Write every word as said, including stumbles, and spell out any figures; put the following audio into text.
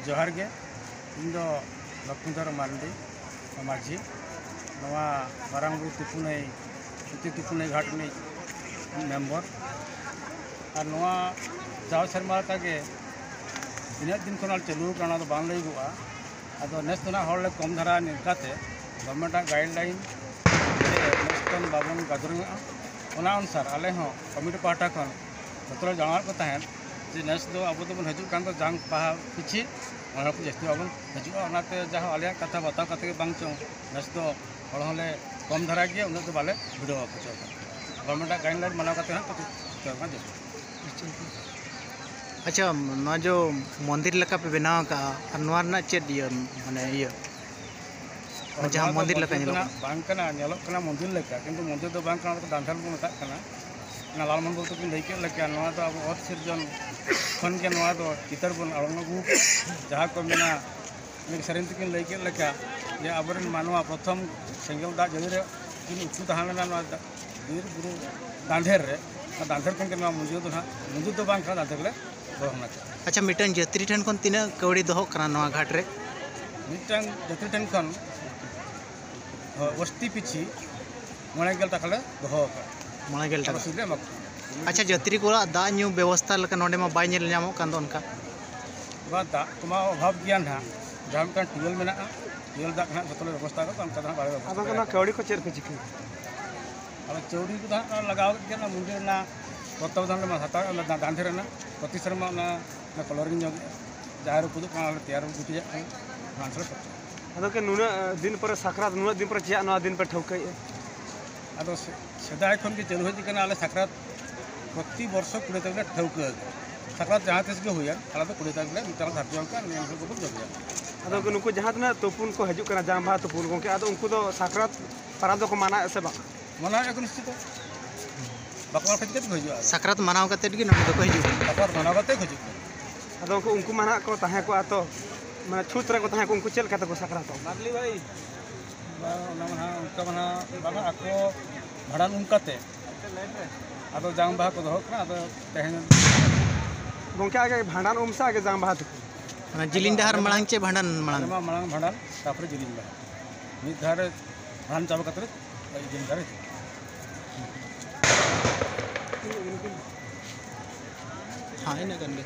ᱡᱚᱦᱟᱨ ᱜᱮ, ᱤᱧ ᱫᱚ ᱞᱚᱠᱷᱢᱤᱫᱷᱚᱨ ᱢᱟᱨᱰᱤ, ᱢᱟᱹᱡᱷᱤ, ᱱᱚᱣᱟ ᱢᱟᱨᱟᱝ ᱵᱩᱨᱩ ᱛᱩᱯᱩᱱᱟᱹᱭ, ᱥᱩᱛᱤ ᱛᱩᱯᱩᱱᱟᱹᱭ ᱜᱷᱟᱴ ᱨᱤᱱᱤᱡ ᱢᱮᱢᱵᱚᱨ᱾ ᱟᱨ ᱱᱚᱣᱟ ᱡᱟᱣ ᱥᱮᱨᱢᱟ ᱞᱮᱠᱟ ᱜᱮ ᱛᱤᱱᱟᱹᱜ ᱫᱤᱱ ᱠᱷᱚᱱ ᱪᱟᱹᱞᱩ ᱟᱠᱟᱱᱟ, ᱚᱱᱟ ᱫᱚ ᱵᱟᱝ ᱞᱟᱹᱭᱚᱜᱚᱜᱼᱟ᱾ ᱟᱫᱚ ᱱᱮᱥ ᱫᱚ ᱱᱟᱜ ᱦᱚᱲ ᱞᱮ ᱠᱚᱢ ᱫᱷᱟᱨᱟ ᱱᱤᱝᱠᱟᱛᱮ, ᱜᱚᱵᱷᱚᱨᱱᱢᱮᱱᱴ ᱟᱜ ᱜᱟᱭᱤᱰ ᱞᱟᱭᱤᱱ ᱛᱮ ᱱᱮᱥ ᱠᱷᱚᱱ ᱵᱟᱵᱚᱱ ᱜᱟᱫᱨᱚᱝᱚᱜᱼᱟ᱾ ᱚᱱᱟ ᱚᱱᱩᱥᱟᱨ ᱟᱞᱮ ᱦᱚᱸ ᱠᱚᱢᱤᱴᱤ ᱯᱟᱦᱴᱟ ᱠᱷᱚᱱ ᱡᱚᱛᱚ ᱞᱮ ᱡᱟᱱᱟᱣᱮᱫ ᱠᱚ ᱛᱟᱦᱮᱸᱫ ᱡᱮ ᱱᱮᱥ ᱫᱚ ᱟᱵᱚ ᱫᱚᱵᱚᱱ ᱦᱤᱡᱩᱜ ᱠᱟᱱ ᱫᱚ ᱡᱟᱝ ᱵᱟᱦᱟ ᱯᱤᱪᱷᱤ, ᱚᱱᱟ ᱠᱚ ᱡᱟᱹᱥᱛᱤ ᱵᱟᱵᱚᱱ ᱦᱤᱡᱩᱜᱼᱟ᱾ ᱚᱱᱟᱛᱮ ᱡᱟᱦᱟᱸ ᱟᱞᱮᱭᱟᱜ ᱠᱟᱛᱷᱟ ᱵᱟᱛᱟᱣ ᱠᱟᱛᱮ ᱜᱮ ᱵᱟᱝ ᱪᱚᱝ ᱱᱮᱥ ᱫᱚ ᱦᱚᱲ ᱦᱚᱸᱞᱮ ᱠᱚᱢ ᱫᱷᱟᱨᱟ ᱜᱮᱭᱟ, ᱩᱱᱟᱹᱜ ᱫᱚ ᱵᱟᱞᱮ ᱵᱷᱤᱲᱟᱹᱣ ᱟᱠᱚ ᱪᱚᱝ᱾ ᱜᱚᱵᱷᱚᱨᱱᱢᱮᱱᱴ ᱟᱜ ᱜᱟᱭᱤᱰ ᱞᱟᱭᱤᱱ ᱢᱟᱱᱟᱣ ᱠᱟᱛᱮ ᱦᱟᱸᱜ ᱠᱟᱹᱴᱤᱡ ᱴᱷᱤᱠᱟᱹ ᱢᱟ ᱡᱟᱹᱨᱩᱲ᱾ ᱟᱪᱪᱷᱟ, ᱱᱚᱣᱟ ᱡᱚ ᱢᱚᱱᱫᱤᱨ ᱞᱮᱠᱟ ᱯᱮ ᱵᱮᱱᱟᱣ ᱟᱠᱟᱫᱼᱟ, ᱟᱨ ᱱᱚᱣᱟ ᱨᱮᱱᱟᱜ ᱪᱮᱫ ᱤᱭᱟᱹ, ᱢᱟᱱᱮ ᱤᱭᱟᱹ, ᱡᱟᱦᱟᱸ ᱱᱚᱣᱟ ᱫᱚ ᱢᱚᱱᱫᱤᱨ ᱞᱮᱠᱟ ᱢᱚᱱᱫᱤᱨ ᱫᱚ ᱧᱮᱞᱚᱜ ᱱᱟᱜ ᱠᱟᱱᱟ? ᱵᱟᱝ ᱠᱟᱱᱟ, ᱧᱮᱞᱚᱜ ᱠᱟᱱᱟ ᱢᱚᱱᱫᱤᱨ ᱞᱮᱠᱟ, ᱠᱤᱱᱛᱩ ᱢᱚᱱᱫᱤᱨ ᱫᱚ ᱵᱟᱝ ᱠᱟᱱᱟ, ᱚᱱᱟ ᱫᱚ ᱰᱟᱱᱰᱷᱟᱞ ᱵᱚᱱ ᱢᱮᱛᱟᱜ ᱠᱟᱱᱟ᱾ ᱚᱱᱟ ᱞᱟᱞ ᱢᱳᱦᱚᱱ ᱵᱟᱵᱩ ᱛᱟᱹᱠᱤᱱ ᱞᱟᱹᱭ ᱠᱮᱫ ᱞᱮᱠᱟ, ᱱᱚᱣᱟ ᱫᱚ ᱟᱵᱚ ᱚᱛ ᱥᱤᱨᱡᱚᱱ ᱠᱷᱚᱱ ᱜᱮ ᱱᱚᱣᱟ ᱫᱚ ᱪᱤᱛᱟᱹᱨ ᱵᱚᱱ ᱟᱲᱚᱝ ᱟᱹᱜᱩ ᱟᱠᱟᱫᱼᱟ᱾ ᱡᱟᱦᱟᱸ ᱠᱚ ᱢᱮᱱᱟ, ᱩᱱᱤ ᱥᱮᱨᱮᱧ ᱛᱮᱠᱤᱱ ᱞᱟᱹᱭ ᱠᱮᱫ ᱞᱮᱠᱟ ᱡᱮ ᱟᱵᱚᱨᱮᱱ ᱢᱟᱱᱣᱟ ᱯᱨᱚᱛᱷᱚᱢ ᱥᱮᱸᱜᱮᱞ ᱫᱟᱜ ᱡᱟᱹᱲᱤ ᱨᱮ ᱠᱤᱱ ᱩᱠᱩ ᱛᱟᱦᱮᱸ ᱞᱮᱱᱟ ᱱᱚᱣᱟ ᱫᱟ-, ᱵᱤᱨ ᱵᱩᱨᱩ ᱰᱟᱱᱰᱷᱮᱨ ᱨᱮ᱾ ᱚᱱᱟ ᱰᱟᱱᱰᱷᱮᱨ ᱠᱷᱚᱱ ᱜᱮ ᱱᱚᱣᱟ ᱢᱚᱱᱫᱤᱨ ᱫᱚ ᱱᱟᱦᱟᱜ, ᱢᱚᱱᱫᱤᱨ ᱫᱚ ᱵᱟᱝ ᱠᱟᱱᱟ, ᱰᱟᱱᱰᱷᱮᱨ ᱞᱮ ᱫᱚᱦᱚ ᱠᱟᱱᱟ᱾ ᱟᱪᱪᱷᱟ, ᱢᱤᱫᱴᱟᱝ ᱡᱟᱹᱛᱨᱤ ᱴᱷᱮᱱ ᱠᱷᱚᱱ ᱛᱤᱱᱟᱹᱜ ᱠᱟᱹᱣᱰᱤ ᱫᱚᱦᱚᱜ ᱠᱟᱱᱟ ᱱᱚᱣᱟ ᱜᱷᱟᱴ ᱨᱮ? ᱢᱤᱫᱴᱟᱝ ᱡᱟᱹᱛᱨᱤ ᱴᱷᱮᱱ ᱠᱷᱚᱱ, ᱦᱳᱭ, ᱵᱚᱥᱛᱤ ᱯᱤᱪᱷᱤ ᱢᱚᱬᱮ ᱜᱮᱞ ᱴᱟᱠᱟ ᱞᱮ ᱫᱚᱦᱚ ᱟᱠᱟᱫᱼᱟ᱾ ᱢᱚᱬᱮ ᱜᱮᱞ ᱴᱟᱠᱟ᱾ ᱨᱚᱥᱤᱫ ᱞᱮ ᱮᱢᱟ ᱠᱚ ᱠᱟᱱᱟ᱾ ᱟᱪᱪᱷᱟ, ᱡᱟᱹᱛᱨᱤ ᱠᱚᱣᱟᱜ ᱫᱟᱜ ᱧᱩ ᱵᱮᱵᱚᱥᱛᱷᱟ ᱞᱮᱠᱟ ᱱᱚᱰᱮ ᱢᱟ ᱵᱟᱭ ᱧᱮᱞ ᱧᱟᱢᱚᱜ ᱠᱟᱱ ᱫᱚ ᱚᱱᱠᱟ᱾ ᱵᱟ, ᱫᱟᱜ ᱠᱚᱢᱟ ᱚᱵᱷᱟᱵᱽ ᱜᱮᱭᱟ ᱱᱟᱦᱟᱜ, ᱡᱟᱦᱟᱸ ᱢᱤᱫᱴᱟᱝ ᱴᱤᱭᱩᱵᱽᱣᱮᱞ ᱢᱮᱱᱟᱜᱼᱟ, ᱴᱤᱭᱩᱵᱽᱣᱮᱞ ᱫᱟᱜ ᱱᱟᱦᱟᱜ ᱡᱚᱛᱚ ᱞᱮ ᱵᱮᱵᱚᱥᱛᱷᱟ ᱟᱠᱟᱫᱟ, ᱚᱱᱠᱟ ᱫᱚ ᱱᱟᱦᱟᱜ ᱵᱟᱞᱮ ᱵᱮᱵᱚᱥᱛᱷᱟ ᱟᱫᱚ ᱚᱱᱟ ᱟᱠᱟᱫᱟ᱾ ᱠᱟᱹᱣᱰᱤ ᱠᱚ ᱪᱮᱫ ᱯᱮ ᱪᱤᱠᱟᱹᱭᱟ? ᱟᱫᱚ ᱠᱟᱹᱣᱰᱤ ᱠᱚᱫᱚ ᱦᱟᱸᱜ ᱞᱟᱜᱟᱣ ᱠᱮᱫ ᱜᱮᱭᱟ, ᱚᱱᱟ ᱢᱚᱱᱫᱤᱨ ᱨᱮᱱᱟᱜ ᱛᱚᱛᱛᱣᱟᱵᱚᱫᱷᱟᱱ ᱨᱮ ᱦᱟᱛᱟᱣ, ᱚᱱᱟ ᱫᱟ-, ᱫᱟᱱᱫᱷᱮ ᱨᱮᱱᱟᱜ ᱯᱨᱚᱛᱤ ᱥᱮᱨᱢᱟ ᱚᱱᱟ, ᱚᱱᱟ ᱠᱚᱞᱚᱨᱤᱝ ᱧᱚᱜ ᱜᱮᱭᱟ, ᱡᱟᱦᱟᱸ ᱨᱮ ᱨᱟᱹᱯᱩᱫᱚᱜ ᱠᱟᱱᱟ, ᱚᱱᱟ ᱞᱮ ᱛᱮᱭᱟᱨ ᱜᱩᱴᱤᱭᱟᱜ ᱠᱟᱱᱟ, ᱚᱱᱟ ᱥᱟᱞᱟᱜ ᱠᱷᱚᱨᱪᱟ᱾ ᱟᱫᱚ ᱜᱚᱢᱠᱮ, ᱱᱩᱱᱟᱹᱜ ᱫᱤᱱ ᱯᱚᱨᱮ ᱥᱟᱠᱨᱟᱛ, ᱱᱩᱱᱟᱹᱜ ᱫᱤᱱ ᱯᱚᱨᱮ ᱪᱮᱫᱟᱜ ᱱᱚᱣᱟ ᱫᱤᱱ ᱯᱮ ᱴᱷᱟᱹᱣᱠᱟᱹᱭᱮᱫᱼᱟ? ᱟᱫᱚ ᱥᱮ-, ᱥᱮᱫᱟᱭ ᱠᱷᱚᱱ ᱜᱮ ᱪᱟᱹᱞᱩ ᱦᱮᱡ ᱟᱠᱟᱱᱟ, ᱟᱞᱮ ᱥᱟᱠᱨᱟᱛ ᱯᱨᱚᱛᱤ ᱵᱚᱨᱥᱚ ᱠᱩᱲᱤ ᱛᱟᱹᱨᱤᱠᱷ ᱞᱮ ᱴᱷᱟᱹᱣᱠᱟᱹ ᱟᱠᱟᱫᱟ᱾ ᱥᱟᱠᱨᱟᱛ ᱡᱟᱦᱟᱸ ᱛᱤᱥ ᱜᱮ ᱦᱩᱭᱮᱱ, ᱟᱞᱮ ᱫᱚ ᱠᱩᱲᱤ ᱛᱟᱹᱨᱤᱠᱷ ᱞᱮ ᱢᱤᱫᱴᱟᱝ ᱫᱷᱟᱨᱡᱚ ᱟᱠᱟᱫ, ᱱᱤᱭᱟᱹ ᱦᱤᱞᱳᱜ ᱜᱮᱵᱚᱱ ᱡᱚᱢᱮᱭᱟ᱾ ᱟᱫᱚ ᱜᱚᱢᱠᱮ, ᱱᱩᱠᱩ ᱡᱟᱦᱟᱸ ᱛᱤᱱᱟᱹᱜ ᱛᱩᱯᱩᱱ ᱠᱚ ᱦᱤᱡᱩᱜ ᱠᱟᱱᱟ, ᱡᱟᱝ ᱵᱟᱦᱟ ᱛᱩᱯᱩᱱ, ᱜᱚᱢᱠᱮ, ᱟᱫᱚ ᱩᱱᱠᱩ ᱫᱚ ᱥᱟᱠᱨᱟᱛ ᱯᱟᱨᱟᱵᱽ ᱫᱚᱠᱚ ᱢᱟᱱᱟᱣᱮᱫᱼᱟ ᱥᱮ ᱵᱟᱝ? ᱢᱟᱱᱟᱣᱮᱫᱼᱟ ᱠᱚ ᱱᱤᱥᱪᱤᱛ᱾ ᱵᱟᱠᱚ ᱢᱟᱱᱟᱣ ᱠᱷᱟᱱ ᱪᱤᱠᱟᱹ ᱛᱮᱠᱚ ᱦᱤᱡᱩᱜᱼᱟ? ᱥᱟᱠᱨᱟᱛ ᱢᱟᱱᱟᱣ ᱠᱟᱛᱮᱫ ᱜᱮ ᱱᱚᱰᱮ ᱫᱚᱠᱚ ᱦᱤᱡᱩᱜ ᱠᱟᱱᱟ᱾ ᱥᱟᱠᱨᱟᱛ ᱢᱟᱱᱟᱣ ᱠᱟᱛᱮᱫ ᱠᱚ ᱦᱤᱡᱩᱜ ᱠᱟᱱᱟ᱾ ᱟᱫᱚ ᱩᱱᱠᱩ, ᱩᱱᱠᱩ ᱢᱟ ᱱᱟᱦᱟᱜ ᱠᱚ ᱛᱟᱦᱮᱸ ᱠᱚᱜᱼᱟ ᱛᱚ, ᱢᱟᱱᱮ ᱪᱷᱩᱛ ᱨᱮᱠᱚ ᱛᱟᱦᱮᱸ ᱠᱚᱜᱼᱟ, ᱩᱱᱠᱩ ᱪᱮᱫ ᱞᱮᱠᱟ ᱛᱮᱠᱚ ᱥᱟᱠᱨᱟᱛᱚᱜᱼᱟ? ᱵᱟᱝ, ᱚᱱᱟ ᱢᱟ ᱱᱟᱦᱟᱜ ᱚᱱᱠᱟ ᱢᱟ ᱱᱟᱦᱟᱜ ᱵᱟᱝᱟ, ᱟᱠᱚ ᱵᱷᱟᱸᱰᱟᱱ ᱩᱢ ᱠᱟᱛᱮ ᱟᱫᱚ ᱡᱟᱝ ᱵᱟᱦᱟ ᱠᱚ ᱫᱚᱦᱚ ᱠᱟᱜᱼᱟ, ᱟᱫᱚ ᱛᱮᱦᱮᱧ ᱜᱚᱢᱠᱮ, ᱟᱜᱮ ᱵᱷᱟᱸᱰᱟᱱ ᱩᱢ ᱥᱮ ᱟᱜᱮ ᱡᱟᱝ ᱵᱟᱦᱟ ᱛᱩᱯᱩ? ᱚᱱᱟ ᱡᱤᱞᱤᱧ ᱰᱟᱦᱟᱨ ᱢᱟᱲᱟᱝ ᱪᱮ ᱵᱷᱟᱸᱰᱟᱱ ᱢᱟᱲᱟᱝ? ᱟᱞᱮ ᱢᱟ ᱢᱟᱲᱟᱝ ᱵᱷᱟᱸᱰᱟᱱ, ᱛᱟᱨᱯᱚᱨᱮ ᱡᱤᱞᱤᱧ ᱰᱟᱦᱟᱨ᱾ ᱢᱤᱫ ᱫᱷᱟᱣ ᱨᱮ ᱵᱷᱟᱸᱰᱟᱱ ᱪᱟᱵᱟ ᱠᱟᱛᱮ ᱨᱮ ᱡᱤᱞᱤᱧ ᱰᱟᱦᱟᱨ ᱨᱮ ᱦᱤᱡᱩᱜᱼᱟ᱾ ᱦᱮᱸ, ᱤᱱᱟᱹᱜ ᱜᱟᱱ ᱜᱮ᱾